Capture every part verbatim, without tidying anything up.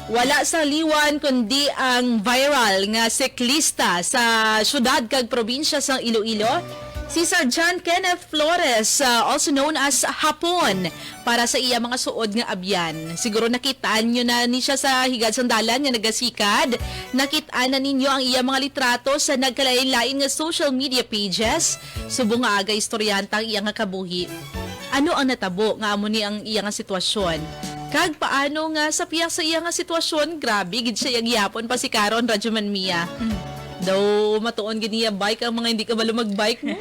Wala sa liwan kundi ang viral nga siklista sa syudad kag probinsya sang Iloilo, si Sir John Kenneth Flores, ah, also known as Hapon, para sa iya mga suod nga abyan. Siguro nakitaan nyo na ni siya sa higad sang dalan nga nagasikad. Nakitaan na ninyo ang iya mga litrato sa nagkalain-lain nga social media pages. Subong nga aga istoryanta ang iya nga kabuhi. Ano ang natabo nga amo ni ang iya nga sitwasyon? Kag paano nga sa pihak sa iya nga sitwasyon, grabe gid siya gihapon pasikaron, Radyo Man Mia. Mm. Daw matuon gid niya bike ang mga hindi kabalo mag-bike mo.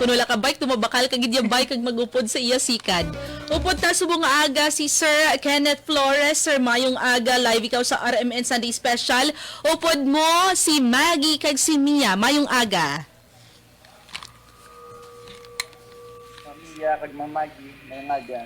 Kung wala ka bike, tumabakal ka gid ya bike kag mag-upod sa iya sikad. Upod ta subong nga aga si Sir Kenneth Flores. Sir, mayong aga, live ikaw sa R M N Sunday Special. Upod mo si Maggie kag si Mia. Mayong aga. Mia kag Ma'am Maggie, mayong aga.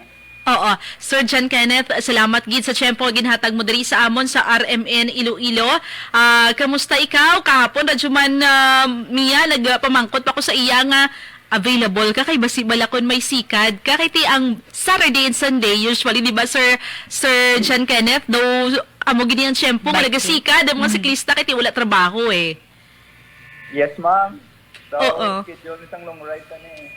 Oo. Sir John Kenneth, salamat gid sa tiyempo nga ginhatag mo diri sa amon sa R M N Iloilo. Ah, kamusta ikaw? Kahapon, Radyo Man, ah, Mia, nagpamangkot pa ko sa iya nga available ka kay basi bala kon may sikad ka kay ti ang Saturday and Sunday usually, di ba, Sir, Sir John Kenneth? Though amo gid ang tiyempo nga nagasikad ang mga siklista kay ti wala trabaho eh. Yes, ma'am. So, oo, schedule ni sang long ride kami.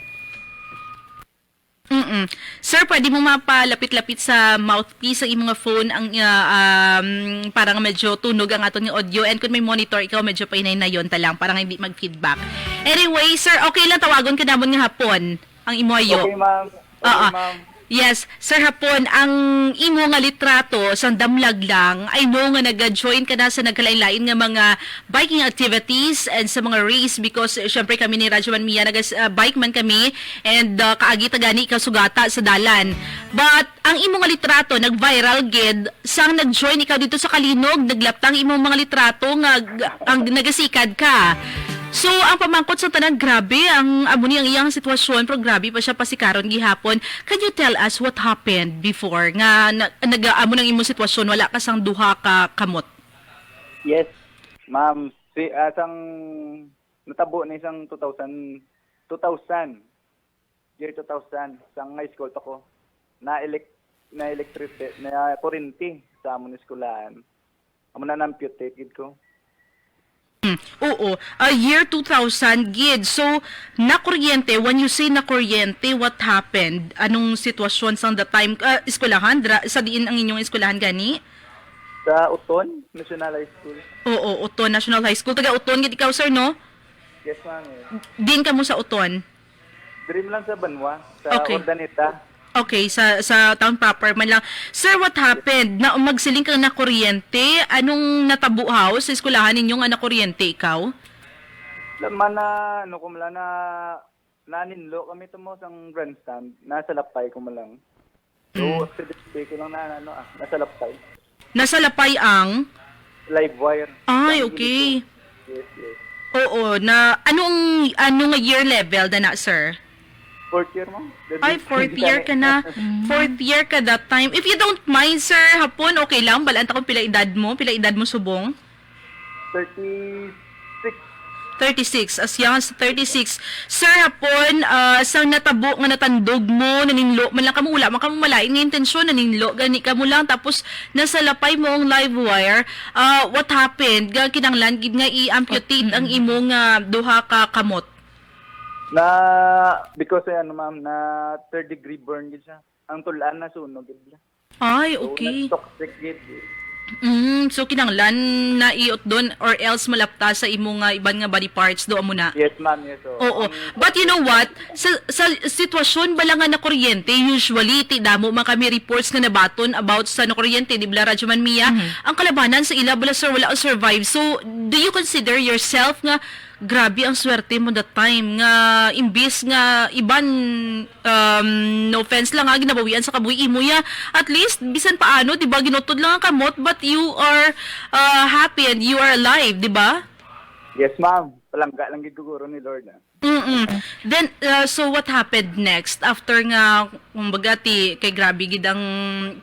Mm-mm. Sir, pwede mo mapalapit-lapit sa mouthpiece ang imong phone ang, ah, um, para nga medyo tunog ang aton nga audio, and kung may monitor ikaw, medyo pahinay-nayon ta lang para nga hindi mag-feedback. Anyway, sir, okay lang tawagon ka namon nga Hapon ang imo ayo. Okay, ma'am. Okay, oo, ma'am. Yes, Sir Hapon, ang imo nga litrato sang damlag lang, I know nga nag-join ka na sa nagkalain-lain nga mga biking activities and sa mga race because, eh, syempre kami ni Radyo Man Mia, nagas-, ah, bike man kami and, ah, kaagi ta gani ikaw sugata sa dalan. But ang imo nga litrato nag-viral gid sang nag-join ikaw dito sa Kalinog, naglaptang imong mga litrato nga g-, ang nagasikad ka. So, ang pamangkot sa tanan, grabe ang amo ni ang iyang sitwasyon, pero grabe pa siya pasikaron gihapon. Can you tell us what happened before nga na, nag-amo nang imong sitwasyon, wala ka sang duha ka kamot? Yes, ma'am. Si, ah, sang natabo ni sang two thousand, two thousand, year two thousand, sang high school pa ko, na elect-, na electricity, na kuryente sa amon eskwelahan. Amo na na-amputate gid ko. Hmm, oo. Ah, year two thousand gid. So, nakuryente, when you say nakuryente, what happened? Anong sitwasyon sang the time? Ah, eskwelahan, dra-, sa diin ang inyong eskwelahan gani? Sa Oton National High School. Oo, Oton National High School. Taga Oton gid ikaw, sir, no? Yes, ma'am, eh. Diin kamo sa Oton? Diri man lang sa Banwa, sa, okay, Urdaneta. Okay, sa, sa town proper man lang. Sir, what happened? Na, magsiling ka na kuryente? Anong natabo, haw, sa eskwelahan ninyo nga nakuryente ikaw? Laman na, ano ko man lang, na, naninlo kami to mo sang grandstand, nasalapay ko man lang. So, mm, accidente ko lang na, ano, ah, nasalapay. Nasalapay ang? Live wire. Ay, sang okay. Yes, yes. Oo, na, anong, ano nga year level na na, sir? Fourth year, ma'am. Ay, fourth year ka na. Mm. Fourth year ka that time. If you don't mind, sir, Hapon, okay lang? Balaan ta kung pila edad mo? Pila edad mo subong? Thirty-six. Thirty-six. As young as thirty-six. Sir, Hapon, ah, sang natabo nga natandog mo, naninlo man lang kamo, wala man kamo malain nga intensyon, naninlo gani kamo lang, tapos nasalapay mo ang live wire. Ah, what happened? Nga kinahanglan gid nga i-amputate ang imong, ah, duha ka kamot? Na, because, eh, ano, ma'am, na third degree burn gid siya. Ang tul-an nasunog gid siya. Ay, so, okay. Nag-toxic gid. Mm, so kinahanglan na iutdon or else malapta sa imo nga iban nga body parts do amo na. Yes, ma'am. Yes, so, oo. Ang but you know what? Sa, sa sitwasyon bala nga nakuryente, usually, ti damo man kami reports nga nabaton about sa nakuryente, di bala, Radyo Man Mia? Mhm. Ang kalabanan sa ila bala, sir, wala ang survive. So, do you consider yourself nga grabe ang swerte mo that time nga imbis nga iban, um, no offense lang ha, ginabawian sa kabuhi imo ya, at least bisan paano, di ba, ginutod lang ang kamot, but you are, uh, happy and you are alive, di ba? Yes, ma'am. Palangga lang gid siguro ni Lord, ah. Mm-mm. Then, uh, so what happened next after nga, kumbaga, ti, kay grabe gid ang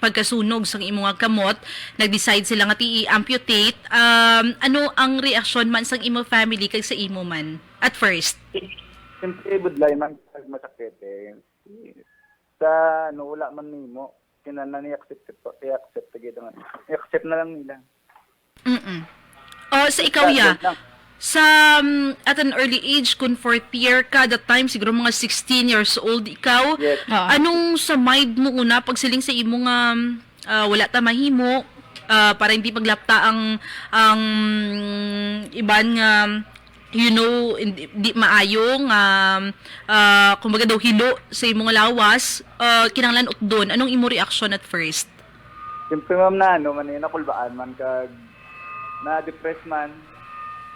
pagkasunog sang imo nga kamot, nag-decide sila nga ti i-amputate? Um, ano ang reaksyon man sang imo family kag sa imo man at first? Siyempre, budlay man kag masakit, eh. Sa, ano, wala man nimo, kinahanglan i-accept, i-accept gid ang, i-accept Accept na lang nila. Mm-mm. O, sa ikaw, ya, sa, um, at an early age, kung fourth year ka, that time, siguro mga sixteen years old ikaw, Yes. Oo. anong sa mind mo una pagsiling sa imo nga, um, ah, wala ta mahimo, ah, para hindi maglapta ang, ang iban nga, you know, hindi, di maayo nga, ah, kumbaga daw hilo sa imong lawas, ah, kinahanglan utdon. Anong imo reaction at first? Siyempre, ma'am, na ano man, eh, nakulbaan man kag na-depress man.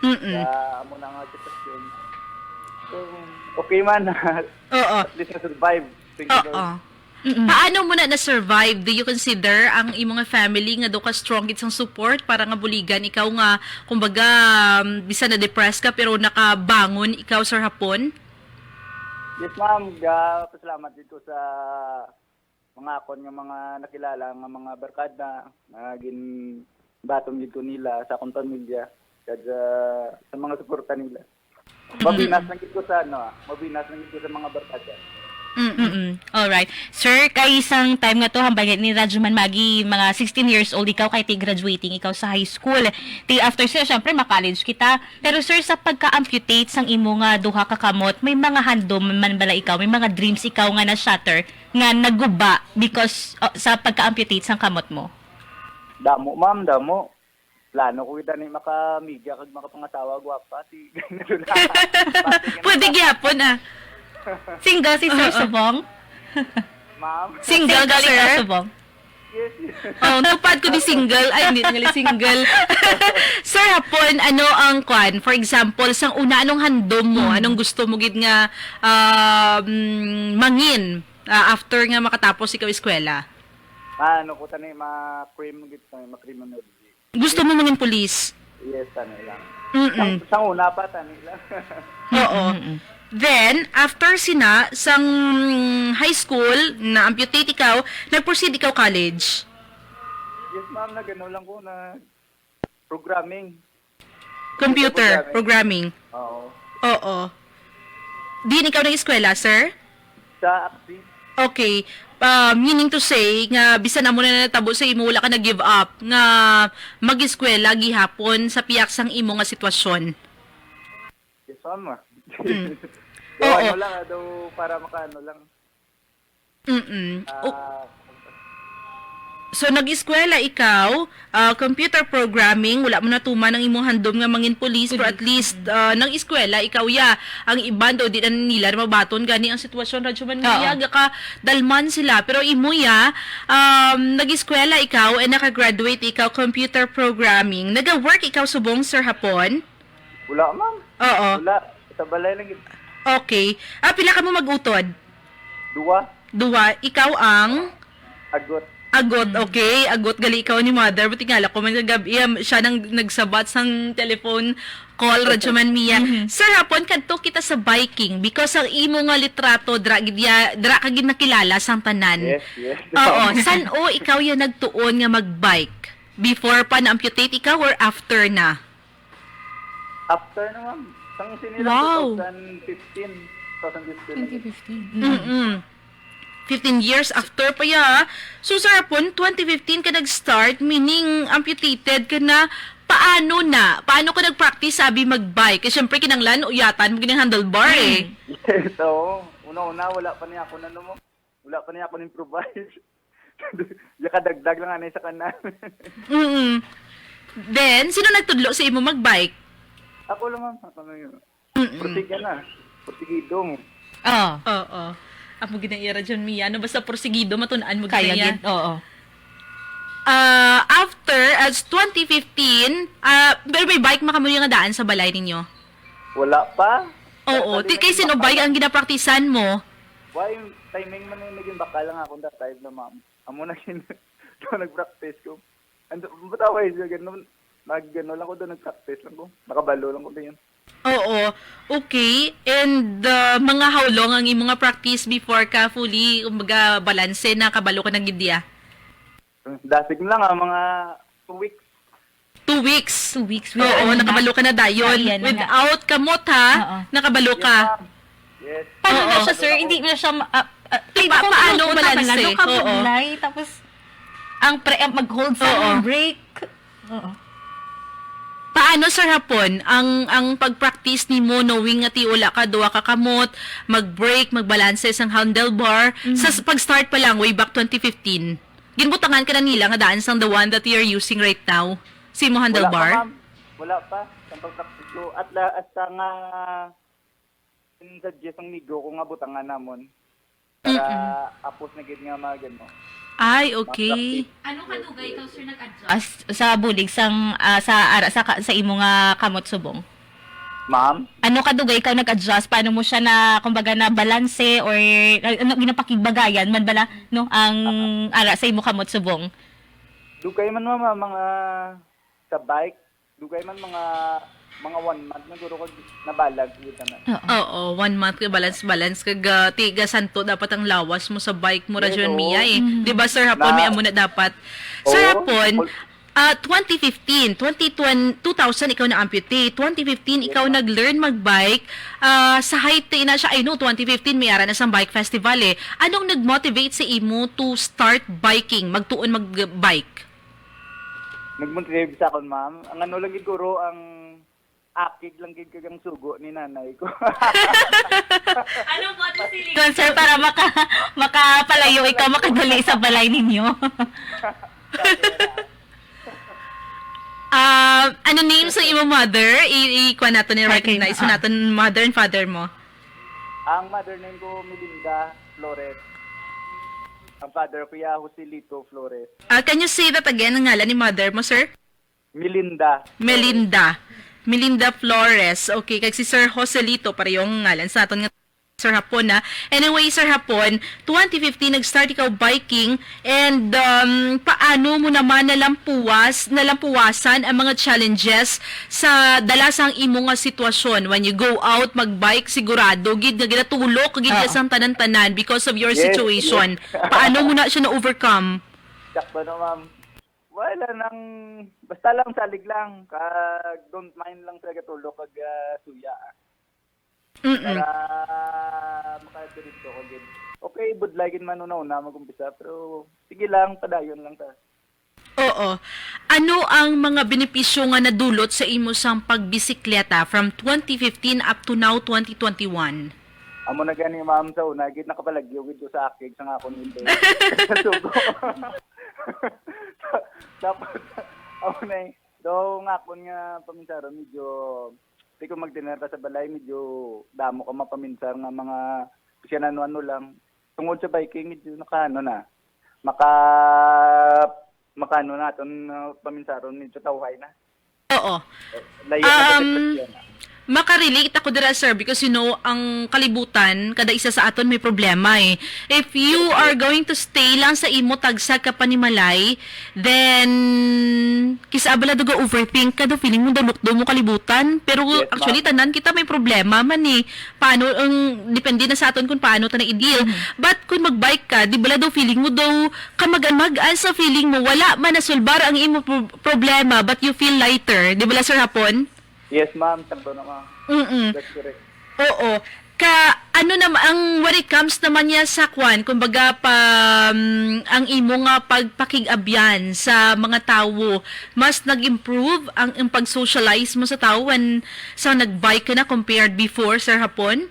Mm-mm. Kaya amo na nga sitwasyon. So, okay man. Oo. At least na-survive. Thank you, Oo. Lord. Mm-mm. Paano mo na na-survive? Do you consider ang imong family nga do ka strong gid sang support para nga buligan ikaw nga, kumbaga, um, bisan na-depressed ka pero nakabangon ikaw, Sir Hapon? Yes, ma'am. Ga-, pasalamat dito sa mga akon nga mga nakilala nga mga barkada nga ginbaton gid ko nila sa akong pamilya kag, ah, sa mga suporta nila. Mm. Mabinas lang gid ko sa ano, ah, mabinas lang gid ko sa mga barkada. Mm-mm. Alright. Sir, kay isang time nga to, hambal ni Radyo Man Magi, mga sixteen years old ikaw, kay ti graduating ikaw sa high school. Ti after, sir, syempre, ma-college kita. Pero, sir, sa pagka-amputate sang imo nga duha ka kamot, may mga handom man bala ikaw, may mga dreams ikaw nga na-shatter, nga naguba because, uh, sa pagka-amputate sang kamot mo? Damo, ma'am, damo. Plano ko gid ni maka-media kag makapangasawa, gwapa, si Pwede gyapon, ah. Single si Sir Oo. Subong? Ma'am? Single ka, Single ikaw, sir? Subong? Yes, yes. Oh, tupad ko di single. Ay, hindi nga single. Sir Hapon, ano ang kwan? For example, sang una, anong handom mo? Mm. Anong gusto mo gid nga, um, mangin, ah, after nga makatapos ikaw eskwela? Ah, ano ko tani, ma-cream gid tani, ma-criminology. Gusto mo mangin pulis? Yes, tani lang. Mm-mm. Sang, sang una pa, tani lang. Oo. Mm-mm. Then, after sina, sang high school, na-amputate ikaw, nag-proceed ikaw college? Yes, ma'am. Nag-ano lang ko, nag-programming. Computer Computer programming. Oo. Oo. Diin ikaw nag-eskwela, sir? Sa Akti. Okay. Ah, meaning to say nga bisan amo na natabo sa imo, wala ka nag-give up nga mag-eskwela gihapon sa pihak sang imo nga sitwasyon? Yes, ma'am. Mm. Gawa Oo. Ano lang, ah, daw para makaano lang. Mm-mm. O-, Ah, so, nag-eskwela ikaw, ah, computer programming, wala mo natuman ang imong handom nga mangin pulis, pero at Pulis. least, Mm. ah, nag-eskwela ikaw, ya. Ang iban daw, di na nila mabaton gani ang sitwasyon, Radyo Man Oo. Mia, gaka dalman sila. Pero imo, ya, um, nag-eskwela ikaw and nakagraduate ikaw computer programming. Naga-work ikaw subong, Sir Hapon? Wala, ma'am. Oo. Wala. Sa balay lang gid. Okay. Ah, pila ka mo mag-utod? Duwa. Duwa. Ikaw ang? Agot. Agot, Mm. okay. Agot gali ikaw ni mother. Buti nga, ako man kagabi, um, siya nang nagsabat sang telephone call, Radyo Man Mia. Mhm. Sir Hapon, kadto kita sa biking because ang imo nga litrato, dra, gid ya-, dra ka gid nakilala sang tanan. Yes, yes. Oo. San-o ikaw ya nagtuon nga mag-bike? Before pa na-amputate ikaw or after na? After na, ma'am. Sang sini lang, Wow. two thousand fifteen. Two thousand fifteen na yun. Twenty fifteen. Mm. Mm-mm. Fifteen years after pa ya. So, Sir Hapon, twenty fifteen ka nag-start, meaning amputated ka na. Paano na? Paano ka nag-practice, sabi, mag-bike? Eh, syempre, kinanglan, uyatan mo gid ang handlebar, eh. Mm. Yes, oo. Una-una, wala pa niya ako na, ano mo. Wala pa niya ako na-improvise. Yakadagdag lang, anay, sa kanan. Mm-mm. Then, sino nagtudlo sa imo mag-bike? Ako lang, ma'am. Ako lang yun. Mm-mm. Porsiga na. Porsigido mo. Oh. Oo. Amo gid ang ira, John Mia. Ano, basta porsigido, matun-an mo Kaya gid na ya. gid, oo. Ah, after, as twenty fifteen, ah, pero may bike man kamo nga daan sa balay ninyo? Wala pa. Oo. Actually, Ti, kay naging sino bakal bike lang. ang ginapraktisan mo? Why, timing man yung naging bakal lang ako that time na, ma'am. Amo na gin-, nag-practice ko. Ano, ba't ako, eh, ganun? Nag-, ano lang ko doon, nag-practice lang ko. Nakabalo lang ko doon. Oo. Okay. And, uh, mga how long ang imong nga practice before ka fully, kumbaga, balanse na, kabalo ka na gid diya? Dasig lang, ah, mga two weeks. Two weeks? Two weeks. Oo, Without ano na? nakabalo ka na dayon. Ayan na. Without kamot, ha? Oo. Nakabalo Yes, ka. ma'am. Yes. Paano na Oo. siya, sir? Hindi na siya ma-, ah, ah, Di ba, kung paano tinutunan ka lang, balanse? doon ka Oo. maglay, tapos ang pre-, ang mag-hold sa Oo. brake. Oo. Paano, Sir Hapon, ang, ang pag-practice nimo, knowing nga ti wala ka, duha ka kamot, mag-brake, magbalanse sang handlebar, sa s-, pag-start pa lang, way back twenty fifteen, ginbutangan ka na nila nga daan sang the one that you're using right now? Sa imo Wala pa, handlebar? ma'am. Wala pa. Ang pag-practice ko. At la-, hasta nga in-suggest ang migo ko nga butangan namon. Para Mm-mm. apos na gid nga mag-, ano, Ay, okay. ma-practice. Ano kadugay ikaw, sir, nag-adjust? As, sa bulig sang, ah, sa ara, sa ka-, sa imo nga kamot subong? Ma'am? Ano kadugay ikaw nag-adjust? Paano mo siya na, kumbaga, na balanse or, ah, ano, ginapakigbayan man bala, no, ang Ah. ara sa imo kamot subong? Dugay man, ma'am, ah, mga sa bike, dugay man mga, mga one month na guro kag nabalag, gid na. Oo. Oo, one month ka balance, balance kag, ah, tiga santo dapat ang lawas mo sa bike mo, Yes, Rajon oo. Mia, eh. Mm. Di ba, Sir Hapon, may Na amo na dapat. Sir Oo. Hapon, Ul- ah, twenty fifteen, twenty twenty, two thousand ikaw na-amputate. Twenty fifteen, Yes, ikaw ma'am. nag-learn mag-bike. Ah, sa height, eh, na siya, I know, twenty fifteen, may ara na sang bike festival, eh. Anong nag-motivate sa imo to start biking, magtuon mag-bike? Nag-motivate sa akon, ma'am. Ang ano lang gid, guro, ang akig lang gid kag ang sugo ni nanay ko. Ano po ito si Ling? Doon, sir, para maka-, makapalayo ikaw, makadali sa balay ninyo. Ah, ano name sa imo mother? I, i, kuha nato ni, Okay, recognize ah. naton mother and father mo. Ang mother name ko, Melinda Flores. Ang father ko, ya, Joselito Flores. Ah, can you say that again, ang ngalan ni mother mo, sir? Melinda. Melinda. Melinda Flores. Okay, kag si Sir Joselito, pareho ang ngalan sa aton nga Sir Hapon, na. Anyway, Sir Hapon, twenty fifteen, nag-start ikaw biking, and, um, paano mo naman nalampuwas, nalampuwasan ang mga challenges sa dala sang imo nga sitwasyon? When you go out, mag-bike, sigurado gid nga ginatulok gid ka Oo. sang tanan-tanan because of your Yes, situation. yes. Paano mo na siya na-overcome? Sakto na, ma'am. Wala nang, basta lang salig lang, kag don't mind lang sa gatulok kag, ah, suya. Mm-mm. Para makadiretso ko gid. Okay, budlay gid man una-una mag-umpisa, pero sige lang, padayon lang ta. Oo. Ano ang mga benepisyo nga nadulot sa imo sang pagbisikleta from twenty fifteen up to now, twenty twenty-one? Amo na gani, ma'am, sa una gid nakapalagyo gid ko sa akig sa akon window. Sugo. Tapos, amo na eh. So, nga akon nga paminsaron, medyo, di ko mag-dinner ka sa balay, medyo damo ka mapaminsar nga mga, siya ano-ano lang. Tungod sa biking, medyo nakaano na. Maka-, makaano naton, uh, paminsaron, medyo tawhay na. Oo. Layo na sa Um, depresyon. Makarelate ako dira, sir, because, you know, ang kalibutan, kada isa sa aton may problema, eh. If you are going to stay lang sa imo tagsa ka panimalay, then, kis-a bala daw ga-overthink ka, daw feeling mo daw lukdo mo kalibutan. Pero Yes, actually, ma'am. tanan kita may problema man, eh. Paano ang, depende na sa aton kung paano ta na i-deal. Mhm. But kung mag-bike ka, di bala daw feeling mo daw kamag-an-mag-an sa feeling mo, wala man nasulbar ang imo pro-, problema, but you feel lighter. Di bala, Sir Hapon? Yes, ma'am. Sakto na, ma'am. Mm-mm. That's correct. Oo. Ka, ano nam-, ang, when it comes naman niya sa kwan, kumbaga, pa, um, ang imo nga pagpakig-abyan sa mga tawo, mas nag-improve ang, ang pag-socialize mo sa tawo when sa nag-bike ka na compared before, Sir Hapon?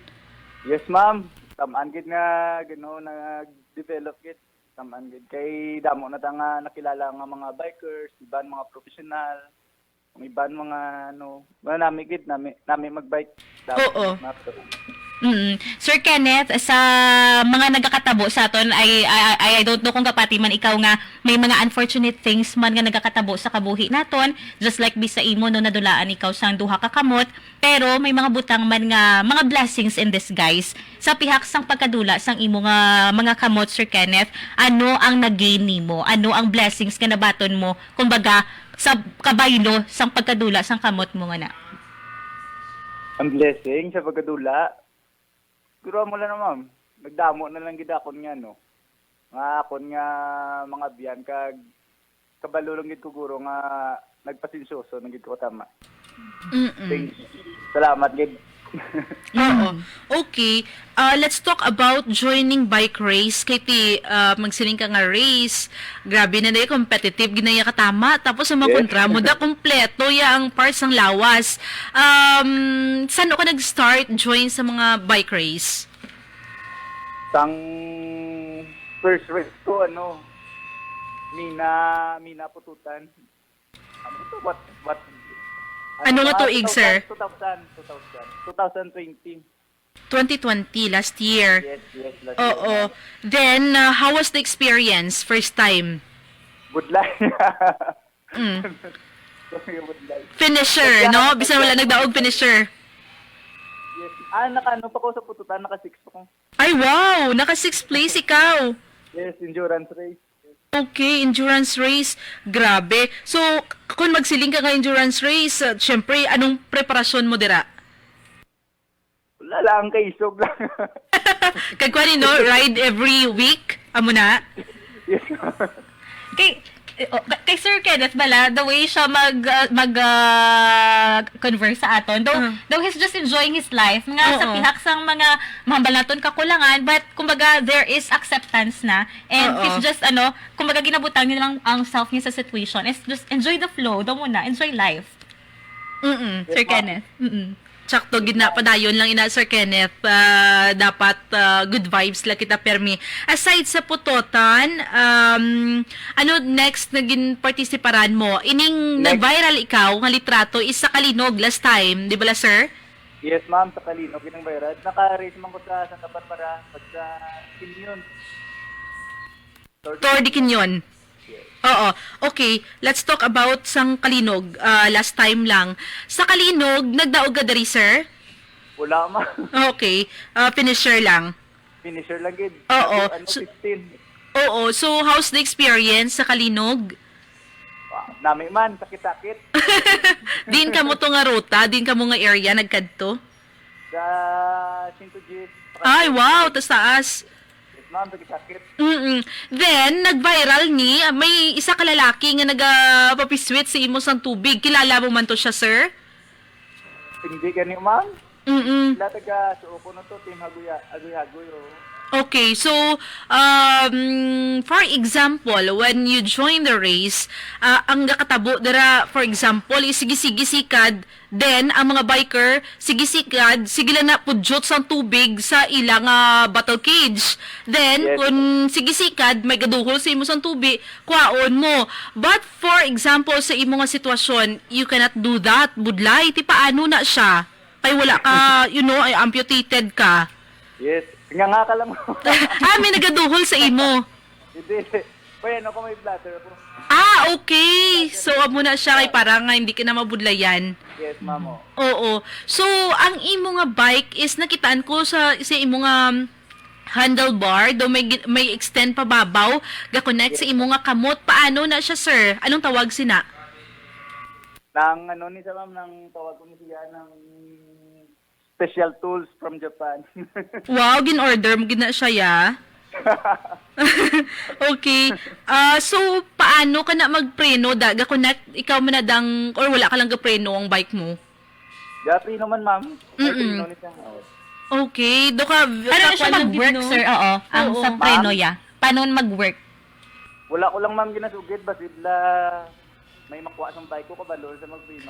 Yes, ma'am. Taman gid nga, you know, nag-develop gid. Taman gid. Kay damo na ta nga nakilala nga mga bikers, iban mga professional, ang iban mga, ano, mga nami gid, nami, nami mag-bike. Damo Oo. na to. Mm. Sir Kenneth, sa mga nagakatabo sa aton, I, I, I, I don't know kung kapati man ikaw nga may mga unfortunate things man nga nagakatabo sa kabuhi naton, just like bisa imo, no, nadulaan ikaw sang duha ka kamot, pero may mga butang man nga mga blessings in disguise. Sa pihak sang pagkadula sang imo nga mga kamot, Sir Kenneth, ano ang nag-gain nimo? Ano ang blessings nga nabaton mo? Kumbaga, sa kabaylo sang pagkadula sang kamot mo nga na? Ang blessing sa pagkadula, siguro amo lang na, ma'am. Nagdamo na lang gid akon nga, no, nga akon nga mga biyan, kag kabalo lang gid ko, guro, nga nagpasensyoso na gid ko tama. Mm-mm. Thanks. Salamat gid. Oo. Okay. Ah, let's talk about joining bike race. Kay ti, ah, magsiling ka nga race, grabe na dayo, competitive gid na ya katama. Tapos ang mga Yes. kontra mo, da kompleto ya ang parts sang lawas. Um, saan ka nag-start join sa mga bike race? Sang first race ko, ano, Mina, Mina Pututan. Ano to? What, what, Ano nga ah, tuig, sir? two thousand, two thousand, two thousand, two thousand twenty. Twenty twenty, last year. Yes, yes, last Oo. year. Then, uh, how was the experience, first time? Good luck. Mm. Good luck. Finisher, Kaya no? Bisan wala nagdaog, finisher. Yes. Ah, naka, ano pa ko sa Pututan, naka six pa ko. Ay, wow! Naka sixth place ikaw. Yes, endurance race. Okay, endurance race. Grabe. So, k-, kung magsiling ka nga endurance race, uh, syempre, anong preparasyon mo dira? Wala lang, kay isog lang. Kag kuwan, no, ride every week? Amo na? Yes. Kay, eh, oh, ka-, kay Sir Kenneth bala, the way siya mag, ah, mag, ah, converse sa aton, though, Ah. though he's just enjoying his life, nga sa Oo. pihak sang mga mahambal naton kakulangan, but kumbaga, there is acceptance na, and Oo. he's just, ano, kumbaga, ginabutang niya lang ang self niya sa situation. It's just enjoy the flow, daw muna, enjoy life. Mm-mm, Yes, Sir ma'am. Kenneth. Mm-mm. Sakto gid na, padayon lang ina, Sir Kenneth. Ah, dapat, ah, good vibes lang kita, permi. Aside sa Putotan, um, ano next na ginpartisiparan mo? Ining Next. nag-viral ikaw nga litrato is sa Kalinog last time, di ba la, sir? Yes, ma'am, sa Kalinog, ining viral. Naka-race man ko sa Santa Barbara, pag sa Union. Tour de Quinion. Oo. Okay, let's talk about sang Kalinog, ah, last time lang. Sa Kalinog, nagdaog ka diri, sir? Wala, ma'am. Okay. Ah, finisher lang. Finisher lang gid. Oo. Ano, So, fifteen. Oo. So, how's the experience sa Kalinog? Ah, nami man, sakit-sakit. Din kamo to nga ruta, din kamo nga area nagkadto? Sa Cinco G's. Ay, wow, taas-taas. Yes, ma'am, sakit-sakit. Mm-mm. Then, nag-viral ni, may isa ka lalaki nga nagapapiswit sa imo sang tubig. Kilala mo man to siya, sir? Hindi gani, ma'am. Mm-mm. Sila taga Suoko na to, Team Haguya-, Hagoy-Hagoy, oh. Okay, so, um, for example, when you join the race, ah, ang gakatabo dira, for example, is sige-sige sikad, then ang mga biker, sige sikad, sige lang na pudyot sang tubig sa ila nga bottle cage. Then, Yes. kung sige sikad, may gaduhol sa imo sang tubig, kwaon mo. But for example, sa imo nga sitwasyon, you cannot do that, budlay. Ti paano na siya? Kay wala ka, you know, ay amputated ka. Yes. Nga nga ka lang. Ah, may nagaduhol sa imo. Hindi. Kaya ano ko, may bladder ako. Ah, okay. So, amo na siya kay para nga hindi ka na mabudlayan. Yes, ma'am, oh. Oo. So, ang imo nga bike is nakitaan ko sa, sa imo nga handlebar, daw may gi-, may extend pa babaw, ga-connect sa Yes. imo nga kamot. Paano na siya, sir? Anong tawag sina? Nang ano ni sa, ma'am, nang tawag ko ni siya, nang special tools from Japan. Wow, gin-order mo gid na siya, ya? Okay. Ah, so, paano ka na magpreno, da? Ga-connect, ikaw man na dang, or wala ka lang gapreno ang bike mo? Gapreno man, ma'am. May Mm-mm. preno ni siya. Oh. Okay. Do ka, Paano na siya kakuan lang gid, mag-work, no? sir? Oo. Ang Oo. sa preno, Ma'am? ya. Paano mag-work? Wala ko lang, ma'am, ginasugid. Basid la may makuha sang bike ko, kabalo sa magpreno.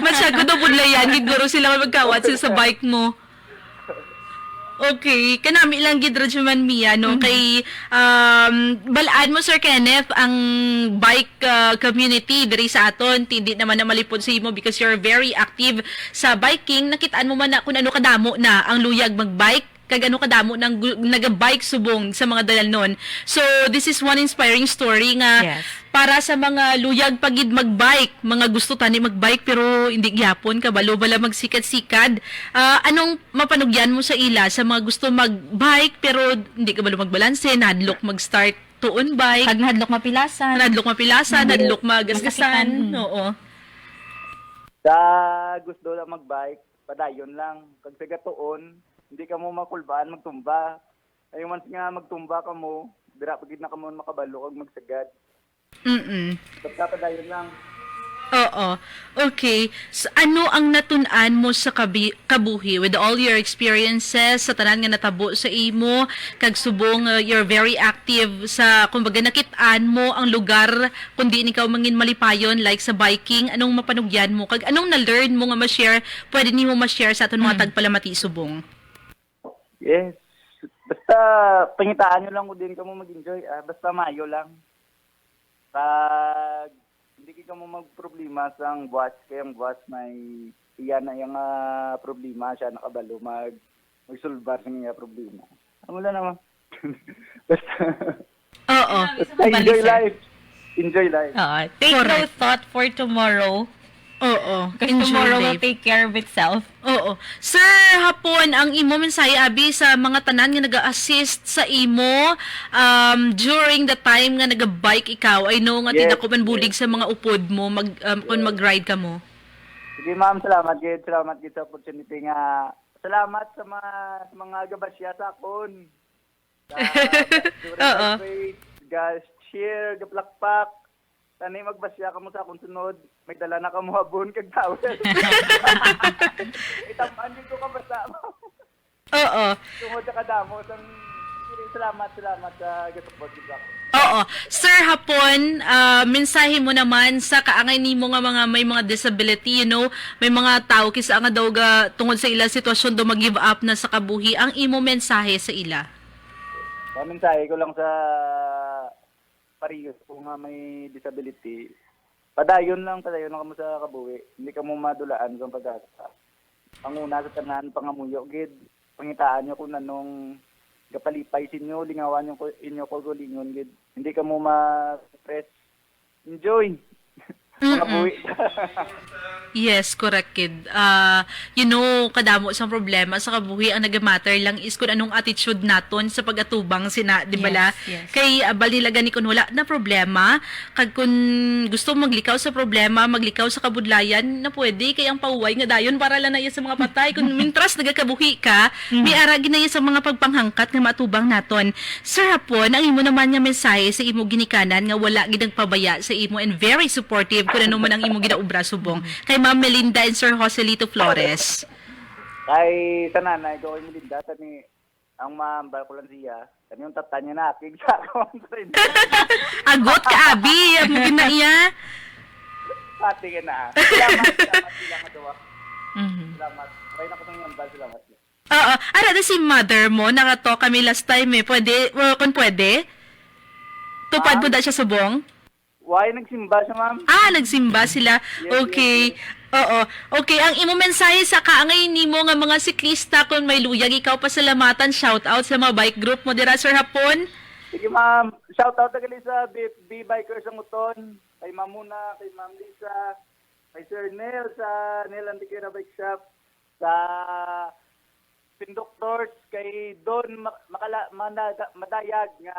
Masyado daw budlayan, gid guro sila magkawat sila sa bike mo. Okay, kanami lang gid, Radyo Man Mia, no? Mhm. Kay, um, balaan mo, Sir Kenneth, ang bike, uh, community diri sa aton, hindi naman na malipod sa imo because you're very active sa biking. Nakitaan mo man na kung ano kadamo na ang luyag magbike, kag ano kadamo nang gu-, nagabike subong sa mga dalan nun. So, this is one inspiring story nga Yes. para sa mga luyag pa gid magbike, mga gusto tani magbike pero hindi gyapon kabalo bala magsikad-sikad. Ah, anong mapanugyan mo sa ila, sa mga gusto magbike pero hindi kabalo magbalanse, nahadlok mag-start tuon bike? Kag nahadlok mapilasan. Nahadlok mapilasan, Mhm. nahadlok magasgasan. Masakitan. Mhm. Oo. Sa gusto lang magbike, padayon lang. Kag sa gatuon, hindi ka mo makulbaan magtumba. Ayaw man nga magtumba ka mo, dira pa gid na ka mo makabalo kag magsagad. Mm-mm. Basta padayon lang. Oo. Okay. S-, ano ang natun-an mo sa kabi-, kabuhi with all your experiences, sa tanan nga natabo sa imo, kag subong, uh, you're very active sa, kumbaga, nakit-an mo ang lugar kung diin ikaw mangin malipayon, like sa biking, anong mapanugyan mo? Kag anong na-learn mo nga ma-share, pwede nimo ma-share sa aton mga tagpalamati subong? Yes. Basta pangitaan nyo lang kung diin kamo mag-enjoy. Ah, basta mayo lang. Pag hindi kayo kamo magproblema sa ang buwas, kay ang buwas may iya na iya nga problema, siya nakabalo mag magsulbar sa iya problema. Amo lang naman. Basta Oo. basta enjoy life. Enjoy life. Oo. Take no Correct. thought for tomorrow. Oo. Because Enjoy tomorrow will life. take care of itself. Oo. Sir Hapon, ang imo mensahe abi sa mga tanan nga nag-assist sa imo um, during the time nga nag-bike ikaw. I know nga Yes, tinako man bulig sa mga upod mo mag um, kung mag-ride ka mo. Sige ma'am, salamat gid. Salamat gid sa opportunity nga salamat sa mga sa mga gabasya sa akon. Sa Oo. Ga-share, ga-plakpak. Tani magbasya kamo sa akong sunod. May dala na kamo habon kag towel. Itaman dito ka basta. Oo. Tungod sa kadamo sang salamat, salamat sa gasupport dito ako. Oo. Sir Hapon, ah, mensahe mo naman sa kaangay nimo nga mga may mga disability, you know, may mga tao kisa nga daw ga, tungod sa ila sitwasyon daw mag-give up na sa kabuhi. Ang imo mensahe sa ila? Ang mensahe ko lang sa pariyo ko nga may disability, padayon lang, padayon lang kamo sa kabuhi. Hindi kamo madulaan sa pag-asa. Panguna sa tanan, pangamuyo gid. Pangitaan nyo kung anong gapalipay sa inyo, lingawan nyo ko inyo kaugalingon gid. Hindi kamo ma-stress. Enjoy. Mga Mm-mm. buhi. Yes, correct, kid. Ah, you know, kadamo sang problema sa kabuhi, ang nagamatter lang is kung anong attitude naton sa pag-atubang sina, di ba la? Yes, yes. Kay abal nila gani kung wala na problema, kag kung gusto maglikaw sa problema, maglikaw sa kabudlayan, na pwede kay ang pahuway nga dayon para lang na iya sa mga patay. Kung mintras nagakabuhi ka, may ara gid na iya sa mga pagpanghangkat nga matubang naton. Sir Hapon, ang imo naman nga mensahe sa imo ginikanan nga wala gid nagpabaya sa imo and very supportive kung ano man ang imo ginaubra subong kay Ma'am Melinda and Sir Joselito Flores. Kay sa nanay ko, kay Melinda, tani, ang maambal ko lang siya, tani yung tatan niya nakig sa akong friend. Agot ka, abi, amo gid na iya. Pati ka na. Salamat, salamat sila nga duwa. Mhm. Salamat. Kaya na ko nang ambal, salamat. Oo, ara na si mother mo, nakato kami last time eh. Pwede, uh, kung pwede? Tupad mo da siya subong? Why nagsimba siya, ma'am? Ah, nagsimba sila. Yes, Okay. yes, Oo. Okay, ang imo mensahe sa kaangay nimo nga mga siklista, kung may luyag ikaw pasalamatan, shout out sa mga bike group mo dira, Sir Hapon. Sige, ma'am. Shout out na gali sa B F B Bikers ang Uton. Kay Ma'am Muna, kay Ma'am Lisa, kay Sir Neil sa Neil Antiquera Bike Shop, sa Pindoctors, kay Don Ma- Makala, Managa- Madayag nga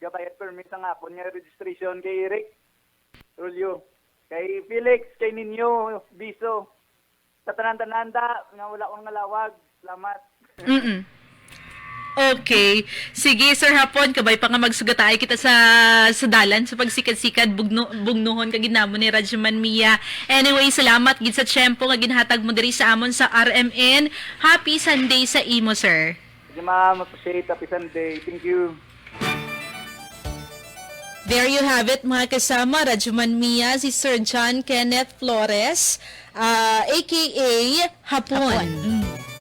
gabayad permit sa akon nga registration, kay Eric Rulio, kay Felix, kay Ninyo Biso, sa tanan-tanan da nga wala ko nalawag. Salamat. Mm. Okay. Sige, Sir Hapon, kabay pa nga magsugataay kita sa sa dalan sa pagsikad-sikad, bugno, bugnuhon ka gid namon ni Radyoman Mia. Anyway, salamat gid sa tiyempo nga ginhatag mo diri sa amon sa R M N. Happy Sunday sa imo, sir. Sige, ma'am. Appreciate. Happy Sunday. Thank you. There you have it, mga kasama. Radyoman Mia, si Sir John Kenneth Flores, ah, A K A Hapon. Hapon.